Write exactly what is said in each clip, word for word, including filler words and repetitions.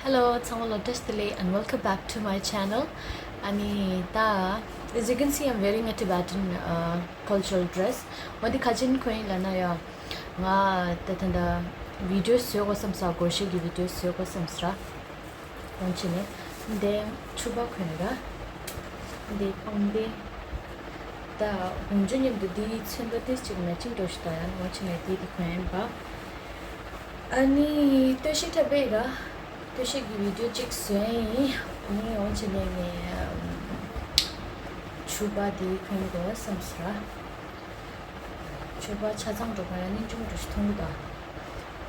Hello, ཚང་མ་ལ་བཀྲ་ཤིས་བདེ་ལེགས། And welcome back to my channel. ཨ་ནི་ད། As you can see, I'm wearing a Tibetan, uh, cultural dress. འོ་འདི་ག་ཅི་ཡིན་ཁོ་ཡིན་ལབ་ན་ཡ། ང་ད་ད་ད་བི་ཌིའོ་བཟོ་དགོས་བསམ་ས། སྒོར་གཞས་ཀྱི་བི་ཌིའོ་བཟོ་དགོས་བསམ་ས། འོ་ཅི་ནས་འདི་ཕྱུ་པ་ཁོ་ཡིན་ར། འདི་ཁོང་འདི། ད་ཧུམ་ཇུ་མཉམ་དུ་འདི་ཚོན་པ་ཏིས་ཅིག་མེ་ཅིང་འགྲོ་ཤི་ད་ཡ། འོ་ཅི་ནས་འདི་འདི་ཁོ་ཡིན་པ། ཨ་ནི་ལྟོས་ཤིག་འཁྲབ་པའི་ར། ལྟོས་ཤིག་གི་བི་ཌིའོ་གཅིག་བཟོས་ཡིན། ཨ་ནི་འོ་ཅི་ནས་ངས་ཕྱུ་པ་འདི་ཁོང་དགོས་བསམ་ས་ར། ཕྱུ་པ་ཆ་ཚང་འགྲོ་ག་ཡ། སྙིང་རྗེ་མོ་འགྲོ་ཤི་མཐོང་གི་ད།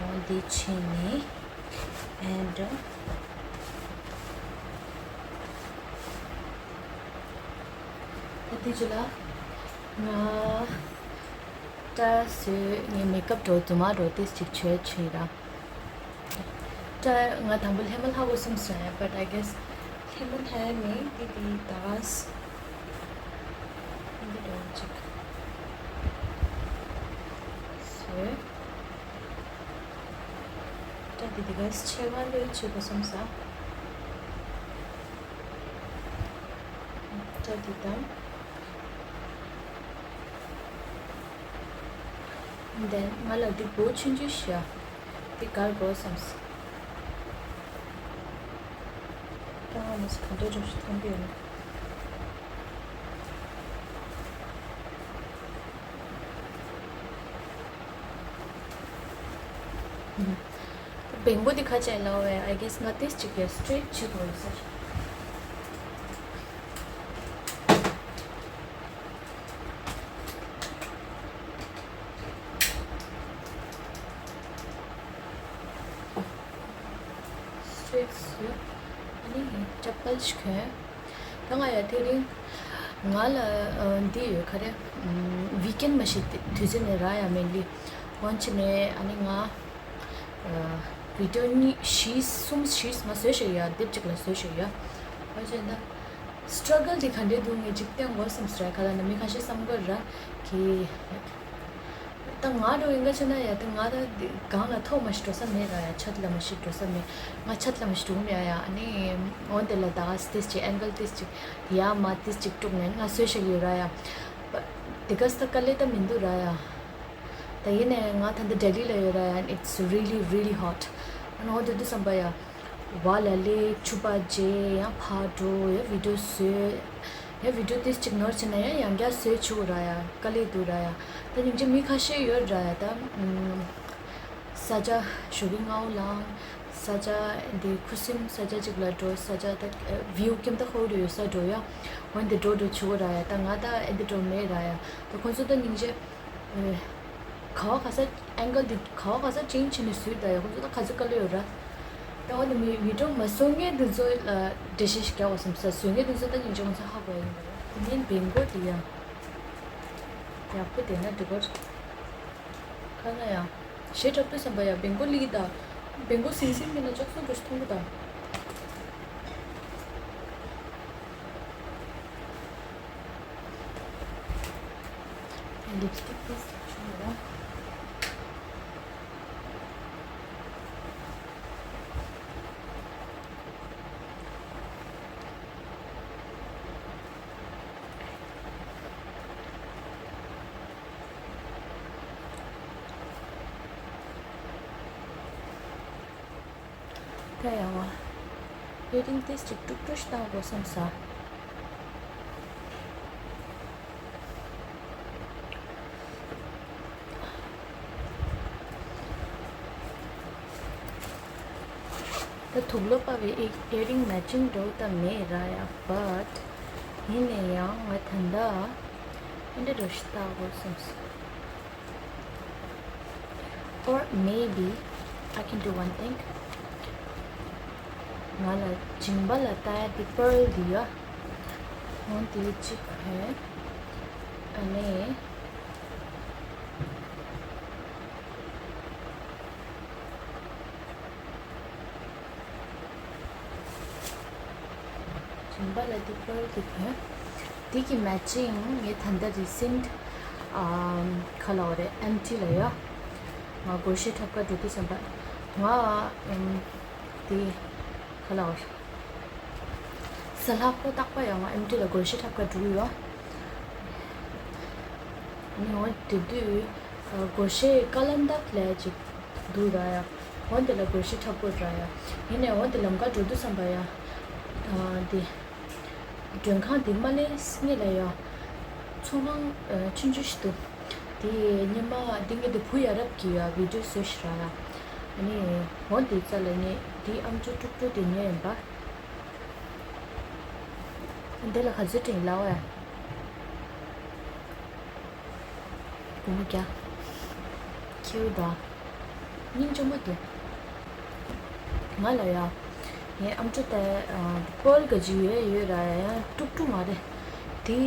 འོ་འདི་ཕྱིན་ནི། And ད་དེ་ཅི་ལ། ང་ད་སུ་ངའི་མེ་ཀབ་འགྲོ་རྫུན་མ་འགྲོ་ཏིས་ཅིག་བྱོས་ཕྱིན་ར། ད་ང་དང་པོ་ལྷས་མ་ལྷ་གོ་སོང་ཟེར་ཡ། But I guess ལྷས་མ་ལྷ་ཡ་མེད། འདི་འདི་ད་ག་ས་འདི་འདྲ་ཅིག་བཟོས། ད་འདི་འདི་ག་ས་ཆེ་ག་ལོས་བྱེད་གོ་སོང་ས། ད་འདི་དང་། འདི་ང་ལ་འདི་སྒོ་ཆུང་ཆུང་ཞིག་ཡ། འདི་གར་དགོས་བསམ་སོང་། ད་ང་མི་སུ་ག་འདྲ་འགྲོ་ཞིག་མཐོང་གི་ཡོད་ན། བེང་པོ་འདི་ཁ་ཆེ་ལ་བས། I guess ང་ཏིས་ཅིག་གི་སི་ཊེ་ཊི་བྱེད་དགོས་ས། སི་ཊེ་ཊི་བཟོས། ཨ་ནི་ཅབ་པལ་ཞིག་གོན། ད་ང་ཡ་དེ་རིང་ང་ལ་ཨ་འདི་ཡོད་ག་རེ། ཝིག་ཨེན་མ་ཤི་དུས་ཚོད་ནས་ར་ཡ་མེན་ལི། འོན་ཅི་ནས་ཨ་ནི་ང་ཨ་བི་ཌིའོ་གཉིས་བཞི་གསུམ་བཞི་ང་བཟོས་ཤིག་ཡ། དེབ་གཅིག་ལ་བཟོས་ཤིག་ཡ། འོན་ཅི་ད་སི་ཊྲ་གལ་དེ་ག་འདྲས་འདུག་ངས་ཅིག་བསྟན་དགོས་བསམ་སི་ཊྲ་ག་ལ་ན། མི་ཁ་ཤས་བསམ་གི་ར་གི། ད་ང་འགྲོ་ཡིན་ག་ཆེ་ན་ཡ། ད་ང་ད་གང་ལ་ཐོག་མ་ཞིག་འགྲོ་ས་མེད་ར་ཡ། ཆད་ལ་མ་ཞིག་འགྲོ་ས་མེད། ང་ཆད་ལ་མ་ཞིག་འགྲོ་མི་ཡ་ཡ། ཨ་ནི་འོན་དེ་ལ་ད་ག་ཏིས་ཅིག་ཨེང་གལ་ཏིས་ཅིག་ཡ་མ་ཏིས་ཅིག་དཀྲུག་ནས་ང་བཟོས་ཤིག་ཡོད་ར་ཡ། དེ་ག་ས་ད་དཀའ་ལས་ད་མི་འདུག་ར་ཡ། ད་ཡིན་ནས་ང་ད་ལྟ་ལྡི་ལི་ལ་ཡོད་ར་ཡ། It's really really hot. ཨ་ནི་འོ་དེ་དུས་བསམ་པ་ཡ། བ་ལ་ལས་ཕྱུ་པ་རྗེས་ཡང་ཕར་འགྲོ་ཡ། བི་ཌིའོ་བཟོས་ཡ། བི་ཌིའོ་ཏིས་ཅིག་ནོར་ཕྱིན་ན་ཡང་ཡང་བསྐྱར་བཟོས་ཆུག་ར་ཡ། དཀའ་ལས་འདུག་ར་ཡ། ད་སྙིང་རྗེ་མི་ཁ་ཤས་ཡོད་ར་ཡ། ད་ས་ཆ་ཞོགས་ཀྱི་སྔ་བོ་ལངས། ས་ཆ་འདི་ཁུ་སིམ་ས་ཆ་ཅིག་ལ་འགྲོ། ས་ཆ་ད་བིའུ་ཀེམ་ད་ཧོ་རུ་ཡོད་ས་འགྲོ་ཡ། འོན་ཏེ་འགྲོ་འགྲོ་ཆུག་ར་ཡ། ད་ང་ད་ཨེ་འདི་འགྲོ་མེད་ར་ཡ། ད་ཁོང་ཚོ་ད་སྙིང་རྗེ། ག་བ་ག་ས་ཨེང་གལ་འདི་ག་བ་ག་ས་ཅིན་ཕྱིན་ནས་བཟོས་ད་ཡ། ཁོང་ཚོ་ད་ག་ཚོད་དཀའ་ལས་ཡོད་ར། ད་འོ་ན་མི་བི་ཌིའོ་མ་བཟོ་མཁན་འདི་ཚོ་ལ་འགྲེལ་བཤད་ཞིག་རྒྱག་དགོས་བསམ་ས། བཟོ་མཁན་འདི་ཚོ་ད་སྙིང་རྗེ་ཁོང་ཚོ་ཧ་གོ་ཡ་ཡིན་པ་ར། དེ་ནས་བེང་གོ་འདི་ཡ་ཡག་པོ་བསྡད་ན་འགྲིག་གོ། ཁ་ན་ཡ་ཞེ་དྲག་པོ་བསམ་པ་ཡ། བེང་གོ་ལི་གི་ད་བེང་གོ་སིང་སིང་གི་ན་ཅོག་སོ་འགྲོ་ཞིག་མཐོང་གི་ད། ལིབ་སི་ཊིག་ཏོག་ཙམ་བྱུང་ཡོད་ར། ད་ཡང་བ། ཨེ་རིང་ཏིས་ཅིག་དཀྲུག་དཀྲུག་ཞིག་བཏང་དགོས་བསམ་ས། ད་དུག་ལོག་པ་བའི་ཨེ་ཨེ་རིང་མེ་ཅིང་འགྲོ་ད་མེད་ར་ཡ། བཊ་ཡིན་ནས་ཡང་ང་ད་ལྟ་ཨེ་འདྲ་འགྲོ་ཞིག་བཏང་དགོས་བསམ་ས། Or maybe I can do one thing. ང་ལ་མཇིང་པ་ལ་ལྟ་ཡ་དེ་པརལ་འདི་ཡ། འོ་དེ་གཅིག་གོན། ཨ་ནི། མཇིང་པ་ལ་འདི་པརལ་འདི་གོན། འདི་གི་མེ་ཅིང་ངས་ད་ལྟ་རི་སེན་ཊི་ཨམ་ག་ལབ་དགོས་རེད། ཨེམ་ཊི་ལ་ཡ། ང་སྒོར་གཞས་འཁྲབ་ག་འགྲོ་དུས་བསམ་པ། ང་ཨམ་འདི་ ག་ལ་བར། གཟའ་ལྷག་པ་རྟག་པར་ཡང་ཨེམ་ཊི་ལ་སྒོར་གཞས་འཁྲབ་ག་འགྲོ་གི་ཡོད། ནི་འོ་དེ་དུས་སྒོར་གཞས་ཀ་ལན་དག་ལས་ཅིག་འདུག་ར་ཡ། འོ་དེ་ལ་སྒོར་གཞས་འཁྲབ་དགོས་ར་ཡ། ཡིན་ནའི་འོ་དེ་ལམ་ཁ་འགྲོ་དུས་བསམ་པ་ཡ། དེ། མགྲོན་ཁང་དེ་མ་ལས་སྔོན་ལ་ཡ། ཚོང་ཁང་ཆུང་ཆུང་ཞིག་འདུག་དེ་ཉི་མ་དེ་ངས་དེ་བུ་ཡ་རབས་ཀྱི་ཡ་བི་ཌིའོ་བཟོས་ཤི་ར་ཡ། ཨ་ནི་འོ་དེ་རྩ་ལ་ངས་དེ་ཨམ་ཅོག་དཀྲུག་དཀྲུག་དེ་ཉོས་ཡིན་པ། འདི་ལ་ག་ཚོད་དྲན་ལ་བ། སྒོར་མོ་བརྒྱ། ཁྱེའུ་དང་། སྙིང་རྗེ་མོ་འདུག་ང་ལ་ཡ། ངའི་ཨམ་ཅོག་དེ་པརལ་ག་ཅིག་ཡོད་ཡོད་ར་ཡ་དཀྲུག་དཀྲུག་མ་རེད། དེ་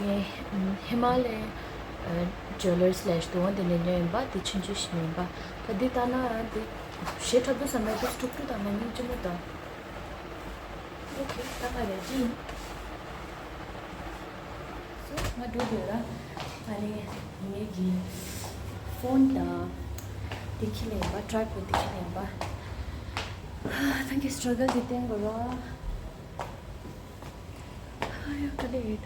ངས་ཧི་མ་ལ་ཡན་ཇུ་ལར་སི་ལབ་ཞིག་འདུག་འོ་དེ་ནས་ཉོས་ཡིན་པ། དེ་ཆུང་ཆུང་ཞིག་ཉོས་ཡིན་པ། ད་འདི་ལྟ་ན་དེ་གཞས་འཁྲབ་དུས་བསམ་ན་དེ་དཀྲུག་དཀྲུག་དང་ང་སྙིང་རྗེ་མོ་དང་། ཨོ་ཁེ། ད་ག་རེ་ཅི་ཡིན། སོ་ང་འགྲོ་དགོས་ར། ཨ་ནི་ངེད་ཀྱི་ཕོན་དང་དེ་ཁྱེར་ལེན་པ། ཊྲའི་པོཌ་དེ་ཁྱེར་ལེན་པ། ཧ། ད་ངས་སི་ཊྲག་གལ་དེ་བསྟན་དགོས་ར། ཧ་ཡ། དཀའ་ལས་ཡོད།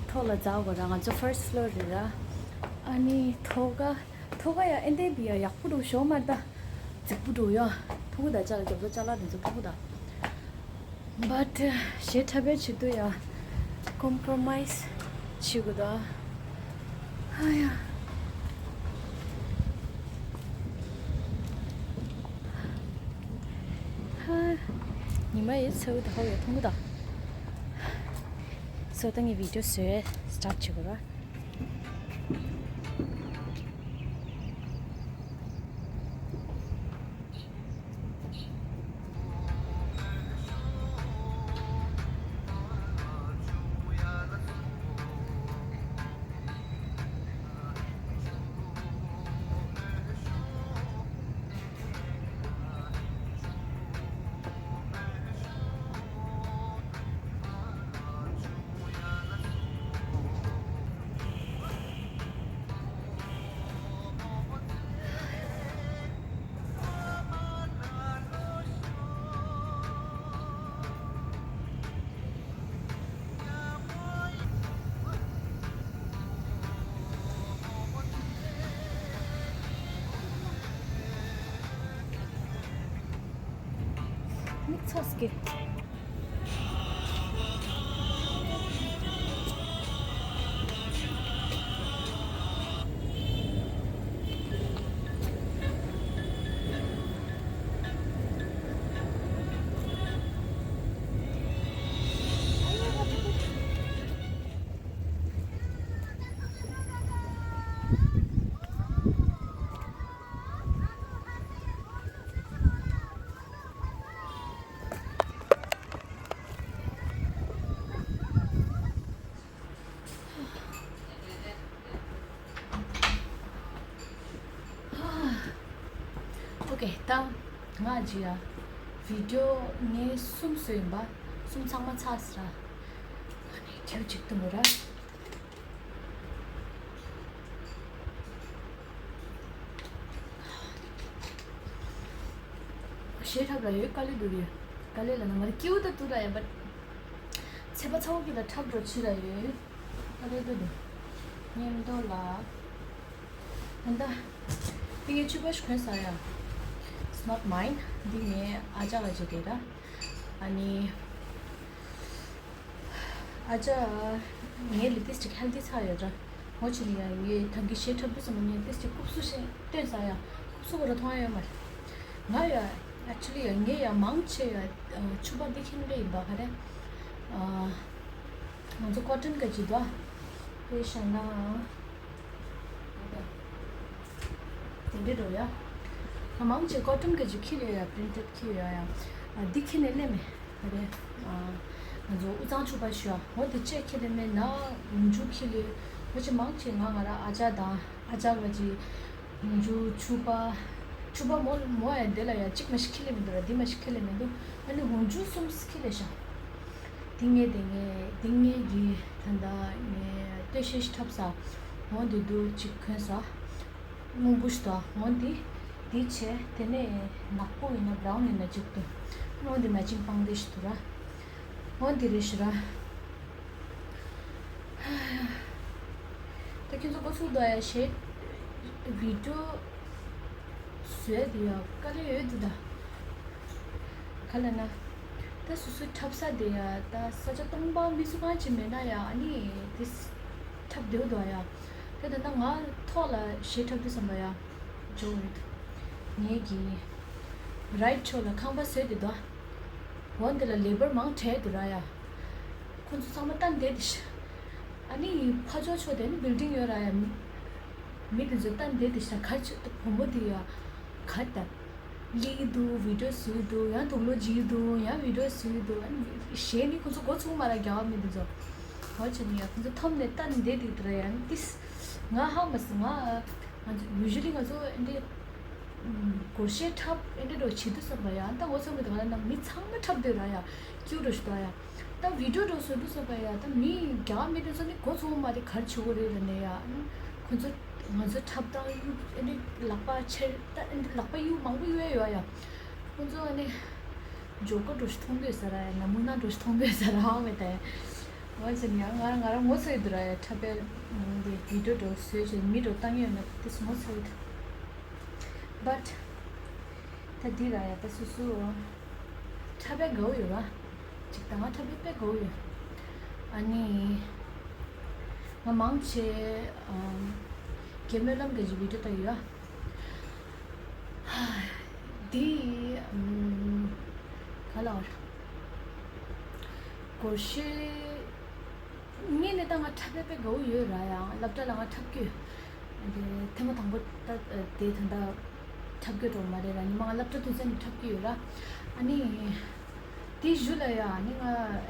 ཐོག་ལ་འཛེག་དགོས་ར། ང་ཚོ་ཕར་སི་ཕི་ལོར་རེད་ར། ཨ་ནི་ཐོག་ཁ། ཐོག་ཁ་ཡ་ཨེ་འདྲ་བི་ཡ་ཡག་པོ་འདུག་ཞོ་མར་ད། རྫིག་པོ་འདུག་ཡ། ཕྲུ་གུ་དང་ཅ་ལག་རྒྱབ་ལོགས་ཅ་ལག་དེ་ཚོ་ཕྲུ་གུ་དང་། བཊ་གཞས་འཁྲབ་པའི་ཆེད་དུ་ཡ་ཀོམ་པྲོ་མའི་སི་བྱེད་དགོས་ད། ཧ་ཡ། ཧ། ཉི་མ་ཡི་ཚ་བོ་ད་ཧོ་ཡ་ཐུང་གུ་ད། སོ་ད་ངས་བི་ཌིའོ་བཟོས་སི་ཊར་ཊི་བྱེད་དགོས་ར། མིག་ཚ་སྐྱེ། ཨོ་ཁེ། ད་ང་ཅི་ཡ་བི་ཌིའོ་ངས་གསུམ་བཟོས་ཡིན་པ། གསུམ་ཚང་མ་ཚར་སོང་ར། ཨ་ནི་ཁྱེའུ་གཅིག་ཏུ་མོ་ར། གཞས་འཁྲབ་ལ་ཡོད་དཀའ་ལས་འདུག་རེད། དཀའ་ལས་ལ་ན་མ་རེད། སྐྱིད་པོ་ད་འདུག་ར་ཡ། བཊ་ཚད་པ་ཚ་བོ་གི་ལ་འཁྲབ་འགྲོ་ཆི་ར་ཡོད། དཀའ་ལས་འདུག་རེད། སྙེམས་དོ་ལ། ད་ལྟ་འདི་ངའི་ཕྱུ་པ་ཞིག་གོན་ས་ཡ། It's not mine. འདི་ངའི་ཨ་ཅག་ལ་བྱེད་དེ་ར། ཨ་ནི། ཨ་ཅག་ངའི་ལི་པི་སི་ཊིག་ཧེལ་ཐི་ཚ་ཡོད་ར། ངོ་ཆེ་ནི་ཡ་ངའི་ཐང་གི་གཞས་འཁྲབ་དུས་ཙམ་པ་ངའི་ལི་པི་སི་ཊིག་རྐུབ་སུ་ཞིག་སྟོན་ས་ཡ། རྐུབ་སུ་གོ་ར་མཐོང་ཡ་ཡོད་མ་རེད། ང་ཡ་ཨེག་ཆུ་ལི་ཡ་ངའི་ཡ་མང་ཆེ་ཡ་ཕྱུ་པ་འདི་ཁྱེར་ནི་རེད་ཡིན་པ། ག་རེ། ང་ཚོ་ཀོ་ཊོན་ག་ཅིག་འདུག་ཨ། དཔེ་བཞག་ན། དེ་འདྲ་འགྲོ་ཡ། ང་མང་ཆེ་ཀོ་ཊོན་ག་ཅིག་ཁྱེར་ཡོད་ཡ། པི་རིན་ཊེཌ་ཁྱེར་ཡོད་ཡ། ཨ་འདི་ཁྱེར་ནས་སླེབས་མེད། ཨ་རེ། ཨ་ང་ཚོ་དབུས་གཙང་ཕྱུ་པ་ཞུ་ཡ། འོ་དེ་ཅིག་ཁྱེར་ནས་མེད་ན་འོག་འཇུ་ཁྱེར་ལེ། འོ་ཅི་མང་ཆེ་ང་ང་ར་ཨ་ཅག་དང་ཨ་ཅག་ག་ཅིག་འོག་འཇུ་ཕྱུ་པ། ཕྱུ་པ་མོ་མོ་ཡ་དེ་ལ་ཡ་གཅིག་མ་ཞིག་ཁྱེར་ལེ་མི་འདུག་ར། འདི་མ་ཞིག་ཁྱེར་ལེ་མི་འདུག་ཨ་ནི་འོག་འཇུ་གསུམ་ཁྱེར་ལེ་ཤག་དེ་ངས་དེ་ངས་དེ་ངས་གི་ད་ལྟ་ངས་སྟོད་གཞས་ཤིག་འཁྲབ་ས། འོ་དེ་འདུག་གཅིག་གོན་ས། སྔོན་པོ་ཞིག་དང་འོ་འདི། འདི་བྱས་དེ་ནས་ནག་པོ་ཡིན་ན་བྷ་རའུན་ཡིན་ན་གཅིག་འདུག་འོ་འདི་མེ་ཅིང་སྤང་བདེ་ཞིག་འདུག་ར། འོ་འདི་རེད་ཤི་ར། ད་ཁྱོད་ཚོ་འགོ་ཚུགས་དོ་ཡ་ཞེས་བི་ཌིའོ་བཟོས་དེ་ཡ་དཀའ་ལས་ཡོད་འདུག་ད། ག་ལ་ན། ད་སོ་སོའི་འཁྲབ་ས་དེ་ཡ་ད་ས་ཆ་སྟོང་པ་མི་སུ་གང་ཅིག་མེད་ན་ཡ་ཨ་ནི་དེ་འཁྲབ་བདེ་བོ་འདུག་ཡ། ད་ད་ད་ང་ཐོག་ལ་གཞས་འཁྲབ་དུས་ཙམ་པ་ཡ། ཇོ་ངེད་ཀྱི་རའིཊ་ཕྱོགས་ལ་ཁང་པ་བཟོས་ཏེ་འདུག་འོ་འདི་ལ་ལེ་བར་མང་དྲགས་འདུག་ར་ཡ། ཁོ་ཚོ་ཚང་མ་ལྟ་བསྡད་དེ་ཤ། ཨ་ནི་ཕ་ཇོ་ཕྱོགས་དེ་ནི་བིལ་ཌིང་ཡོད་ར་ཡ། མི་དེ་ཚོ་ལྟ་བསྡད་དེ་ཤ་ག་ཆེ་བུ་མོ་དེ་ཡ། ག་ད། ལི་འདུག་བི་ཌིའོ་བཟོས་འདུག་ཡང་དུག་ལོག་བརྗེས་འདུག་ཡང་བི་ཌིའོ་བཟོས་འདུག་ཨ་ནི་གཞས་ནི་ཁོ་ཚོ་མགོ་ཚུགས་མ་ར་རྒྱ་བ་མི་དེ་ཚོ། ག་བྱས་ནི་ཡ་ཁོ་ཚོ་འཐོམ་ནས་ལྟ་བསྡད་དེ་འདུག་ར་ཡ་ནི་ཏིས། ང་ཧ་མ་སི་ང་། ང་ཚོ་usually ང་ཚོ་ཨེ་འདྲས། ཨམ། སྒོར་གཞས་འཁྲབ་ཨེ་འདྲས་འགྲོ་བྱེད་དུས་ཙམ་པ་ཡང་ད་ངོ་ཚ་མི་འདུག་ང་ན་མི་ཚང་མ་འཁྲབ་སྡོད་ར་ཡ། ཀྱུ་འགྲོ་ཞིག་འདུག་ཡ། ད་བི་ཌིའོ་འགྲོ་བཟོ་དུས་ཙམ་པ་ཡ་ད་མི་རྒྱ་མི་དེ་ཚོ་ནི་མགོ་ཚོ་མ་རེད་གར་བྱེད་དགོས་རེད་ལ་ནས་ཡ། ཁོ་ཚོ་ང་ཚོ་འཁྲབ་སྟངས་གཡུག་ཨེ་འདྲས་ལག་པ་ཆེར་ད་ཨེ་འདྲས་ལག་པ་གཡུག་མང་པོ་གཡུག་ཡ་ཡོད་ཡ། ཁོ་ཚོ་ཨ་ནི་ཇོ་ཀོ་འགྲོ་ཞིག་མཐོང་དགོས་ས་ར་ཡ་ན་མུ་ན་འགྲོ་ཞིག་མཐོང་དགོས་ས་ར་ཧ་མེད་ད་ཡ། ང་ཚོ་ནི་ཡང་ང་ང་རང་ངོ་ཚ་ཡི་འདུག་ར་ཡ་འཁྲབ་པའི་འདི་བི་ཌིའོ་འགྲོ་བཟོས་བྱས་མི་འགྲོ་བཏང་ཡོད་ན་དེ་སུ་ངོ་ཚ་ཡི་འདུག But ད་འདི་ར་ཡ་ད་སུ་སུ་འཁྲབ་པའི་དགའ་བོ་ཡོད་ར། ཅིག་ད་ང་འཁྲབ་པའི་དཔེ་དགའ་བོ་ཡོད། ཨ་ནི་ང་མང་ཆེ་རྒན་སྨོན་ལམ་གྱི་བི་ཌིའོ་ད་ཡོད། འདི་ག་ལ་བར་སྒོར་གཞས། ངས་ནི་ད་ང་འཁྲབ་པའི་དཔེ་དགའ་བོ་ཡོད་ར་ཡང་སློབ་གྲྭ་ལ་ང་འཁྲབ་ཀྱི་ཡོད། དེ་ཐེངས་མ་དང་པོ་ད་དེ་ད་ལྟ་འཁྲབ་ཀྱི་འགྲོ་མ་རེད་ར་ཉི་མ་ང་སློབ་གྲྭ་དུས་ཚོད་ནས་འཁྲབ་ཀྱི་ཡོད་ར། ཨ་ནི་དེ་གཞུག་ལ་ཡང་ཨ་ནི་ང་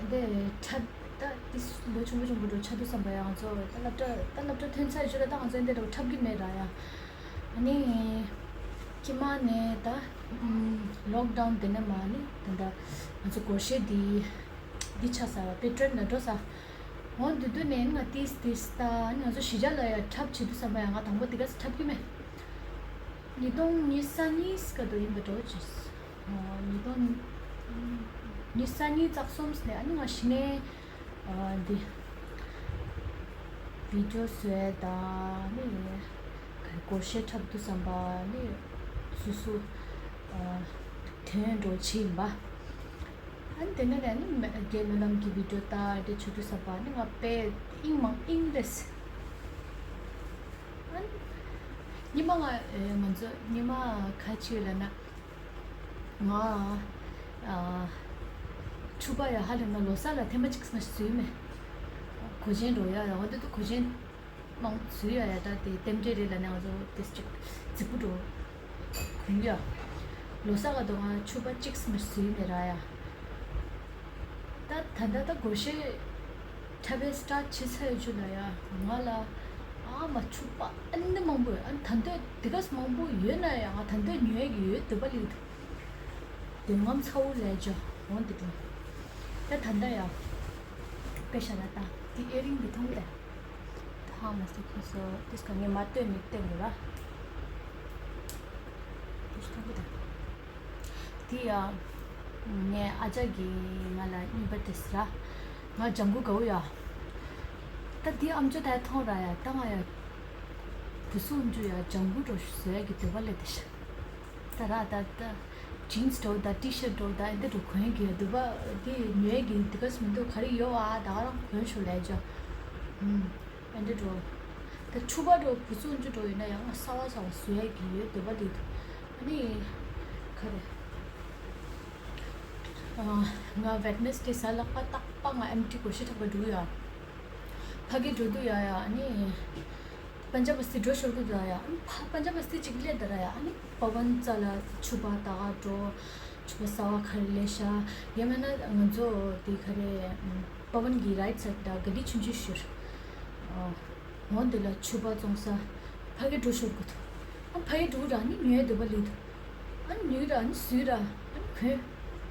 འདི་འཁྲབ་ད་དེ་ལོ་ཆུང་པོ་ཆུང་པོ་འགྲོ་ཆགས་དུས་ཙམ་པ་ཡང་ང་ཚོ་ད་སློབ་གྲྭ་ད་སློབ་གྲྭ་ཐོན་ཚར་གཞུག་ལ་ད་ང་ཚོ་འདི་འགྲོ་འཁྲབ་ཀྱི་མེད་ར་ཡང་ཨ་ནི་ཁྱི་མ་ནས་ད་ལོག་ཌའུན་དེ་ནས་མ་ནི་ད་ད་ང་ཚོ་སྒོར་གཞས་འདི་འདི་ཆགས་ས་པེ་ཊི་རོན་ལ་འགྲོ་ས། འོ་འདི་དུས་ནས་ང་ཏིས་ཏིས་ལྟ་ནི་ང་ཚོ་གཞིས་ཆགས་ལ་ཡ་འཁྲབ་བྱེད་དུས་ཙམ་པ་ཡང་ང་དང་པོ་འདི་ག་སེ་འཁྲབ་ཀྱི་མེད། ཉིས་སྟོང་ཉི་ཤུ་རྩ་གཉིས་སྐབས་དུ་ཡིན་པ་འགྲོ་ཅིས། ཉིས་སྟོང་ཉི་ཤུ་རྩ་གཉིས་རྩ་གསུམ་ནས་ཨ་ནི་ང་གཞི་ནས་འདི་བི་ཌིའོ་བཟོས་དང་ནི་སྒོར་གཞས་འཁྲབ་དུས་ཙམ་པ་ནི་སུ་སུ་དོན་འགྲོ་བྱེད་ཡིན་པ། ཨ་ནི་དེ་ནས་ཨ་ནི་རྒན་སྨོན་ལམ་གྱི་བི་ཌིའོ་ལྟ་དེ་བྱེད་དུས་ཙམ་པ་ཨ་ནི་ང་དཔེ་དབྱིངས་མང་དབྱིངས་རེད། ཨ་ནི་ཉི་མ་ང་ང་ཚོ་ཉི་མ་ག་ཅིག་ལ་ན་ང་ཨ་ཕྱུ་པ་ཡ་ཧ་ལས་ན་ལོ་གསར་ལ་ཐེངས་མ་གཅིག་མ་ཞིག་བཟོས་མེད། གོས་ཆེན་འགྲོ་ཡ་ཡ་འོ་དེ་དུ་གོས་ཆེན། མང་ཚུལ་ཡ་ཡ་ད་དེ་རྟེན་འབྲེལ་རེད་ལ་ནས་ང་ཚོ་དེ་ཅིག་རྫིག་པོ་འགྲོ། གུང་ཡ། ལོ་གསར་ག་དོ་ང་ཕྱུ་པ་གཅིག་མི་བཟོས་མེད་ར་ཡ། ད་ད་ད་ད་སྒོར་གཞས་འཁྲབ་པའི་སི་ཊཱར་ཊི་བྱེད་ཚར་ཡོད་ཅུ་ལ་ཡ་ང་ལ་ཨ་མ་ཕྱུ་པ་ཨ་འདི་མང་པོ་ཡོད་ཨ་ད་འདོད་དེ་ག་མང་པོ་ཡོད་ན་ཡ་ང་ད་འདོད་ཉོས་ཀྱི་ཡོད་འདོད་པ་ལི་འདུག་དེ་ངམ་ཚ་བོ་ལས་ཅོ་འོན་དེ་འགྲོ། ད་ད་ད་ཡ། དཔེ་ཤ་ལ་ད་དེ་ཨེ་རིང་འདི་མཐོང་ད། ཧ་མ་སི་ཁོ་སོ་དེ་སྐ་ངས་མ་ལྟོས་མི་བསྟན་དགོས་ར། དེ་ཤི་ཐོང་གི་ད། དེ་ཡ། ངས་ཨ་ཅག་གིས་ང་ལ་གཉིས་པ་དེ་སི་ར། ང་ལྗང་གུ་གའུ་ཡ། ད་དེ་ཨམ་ཅོ་ད་མཐོང་ར་ཡ་ད་ང་ཡ། བུ་སུ་ཨམ་ཅོ་ཡ་ལྗང་གུ་འགྲོ་བཟོ་ཡ་གི་འདོད་པ་ལས་དེ་ཤི། ད་ར་ད་ད། ཇིན་སི་འགྲོ་ད་ཊི་ཤར་འགྲོ་ད་ཨེ་འདི་འགྲོ་གོན་གི་འདུག་པ་འདི་ཉོས་གི་འདི་ག་སི་མི་འདུག་ག་རེ་ཡོད་ཨ་ད་ག་རང་གོན་ཤོག་ལས་ཅོ། ཨུམ། ཨེ་འདི་འགྲོ། ད་ཕྱུ་པ་འགྲོ་བུ་སུ་འཇུ་འགྲོ་ཡིན་ན་ཡང་ང་གསར་བ་གསར་བ་བཟོ་ཡས་ཀྱི་ཡོད་འདོད་པ་འདི་འདུག་ཨ་ནི། ག་རེ། ང་ཝེད་ནེ་སི་ཌེ་གཟའ་ལྷག་པ་རྟག་པ་ང་ཨེམ་ཊི་སྒོར་གཞས་འཁྲབ་པ་འགྲོ་ཡ། ཕ་གི་འགྲོ་དུས་ཡ་ཡ་ཨ་ནི། པན་ཇབ་བསྟི་འགྲོ་ཤོར་གི་འདུག་ཡ། ཨ་ནི་ཕ་པན་ཇབ་བསྟི་གཅིག་སླེབས་ད་ར་ཡ། ཨ་ནི་པ་ཝན་རྩ་ལ་ཕྱུ་པ་ད་ག་འགྲོ། ཕྱུ་པ་གསར་བ་ག་རེ་སླེབས་ཤག་ཡང་མིན་ན་ང་ཚོ་དེ་ག་རེ་པ་ཝན་གྱི་རའིཊ་སའིཌ་ད་ག་ལི་ཆུང་ཆུང་ཤོར། འོ་འདི་ལ་ཕྱུ་པ་བཙོང་ས་ཕ་གི་འགྲོ་ཤོར་གི་འདུག་ཨ་ནི་ཕ་གི་འགྲོ་ར་ནི་ཉོས་འདོད་པ་ལི་འདུག་ཨ་ནི་ཉོས་ར་ནི་བཟོས་ར་ཨ་ནི་གོན།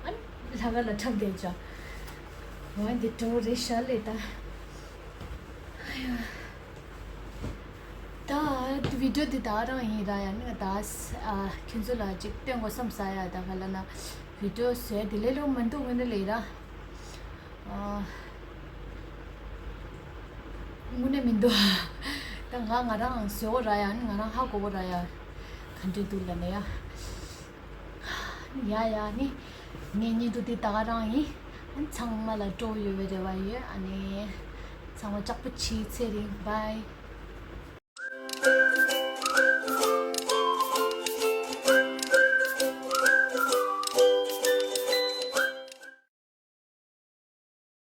ཨ་ནི་ལྷ་ག་ལ་འཁྲབ་བསྡད་ཅག་འོ་འདི་འགྲོ་རེད་ཤག་ལེ་ད། ཨ་ཡ། ད་ བི་ཌིའོ་འདི་ད་རང་ཡིན་ར་ཡ། ནི་ད་ཨ་ཁྱོད་ཚོ་ལ་ཅིག་སྟོན་དགོས་བསམ་ས་ཡ། ད་ག་ལ་ན་བི་ཌིའོ་བཟོས་དེ་ལས་ལོ་མི་འདུག་ངོ་ནི་ལས་ར། ཨ། དངོས་གནས་མི་འདུག་ད་ང་ང་རང་བཟོ་གོ་ར་ཡ། ནི་ང་རང་ཧ་གོ་གོ་ར་ཡ། ག་འདྲ་འདུག་ལ་ནི་ཡ། ཡ་ཡ་ནི་ངའི་བརྙན་ཐུང་འདི་ད་ག་རང་ཡིན། ཨ་ནི་ཚང་མ་ལ་སྤྲོ་ཡོད་པའི་རེ་བ་ཡོད། ཨ་ནི་ཚང་མ་ལྕགས་པོ་བྱེད། ཚེ་རིང་། བྷའི།